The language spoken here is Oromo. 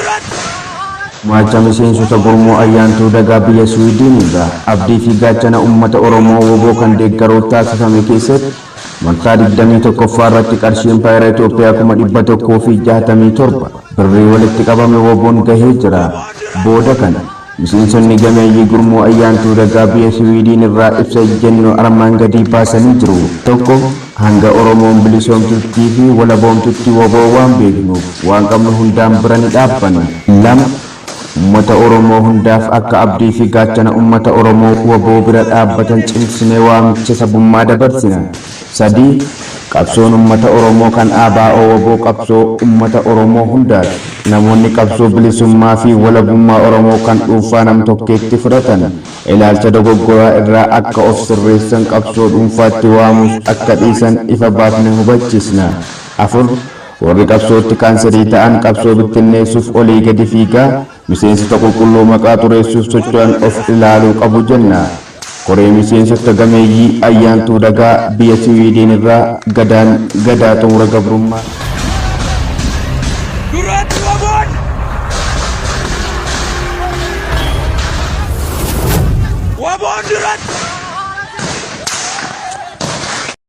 Duratti. Gumaacha miseensota gurmuu Ayyaantuu Dagaa biyya Suwiidin irraa abdii fi gaachana uummata Oromoo WBO kan deeggaruuf taasifame keessatti marsaa 21ffaa irratti qarshii Impaayera Itoophiyaa 167,000 birrii walitti qabame WBOn gahee jira. Booda kana miseensonni gameeyyii gurmuu Ayyaantuu Dagaa biyya Siwiidiin irraa ibsa ejjennoo armaan gadii baasanii jiru. 1, Hanga Oromoon bilisoomtuttii fi walaboomtutti wbo waan beeknuuf waan qabnu hundaan bira ni dhaabbanna. 2, Ummata Oromoo hundaaf akka abdii fi gaachana ummata Oromoo wbo bira dhaabbatan cimsinee waamicha sabummaa dabarsina. 3, Qabsoon ummata Oromoo kan ABO-wbo qabsoo ummata Oromoo hundaati. Namoonni qabsoo bilisummaa fi walabummaa Oromoo kan dhuunfaa nam-tokkeetti fudhatan ilaalcha dogoggoraa irraa akka of sirreessan qabsoo dhuunfaatti waamuus akka dhiisan ifa baafne hubachiisna. 4, Warri qabsootti kaanserii ta'an qabsoo bittinneessuuf olii gadi fiigaa miseensota qulqulluu maqaa xureessuuf socho'an of ilaaluu qabu jenna. Koree miseensota gameeyyii Ayyaantuu Dagaa biyya Siwiidiin irraa Gadaan Gadaa Xumura Gabrummaa.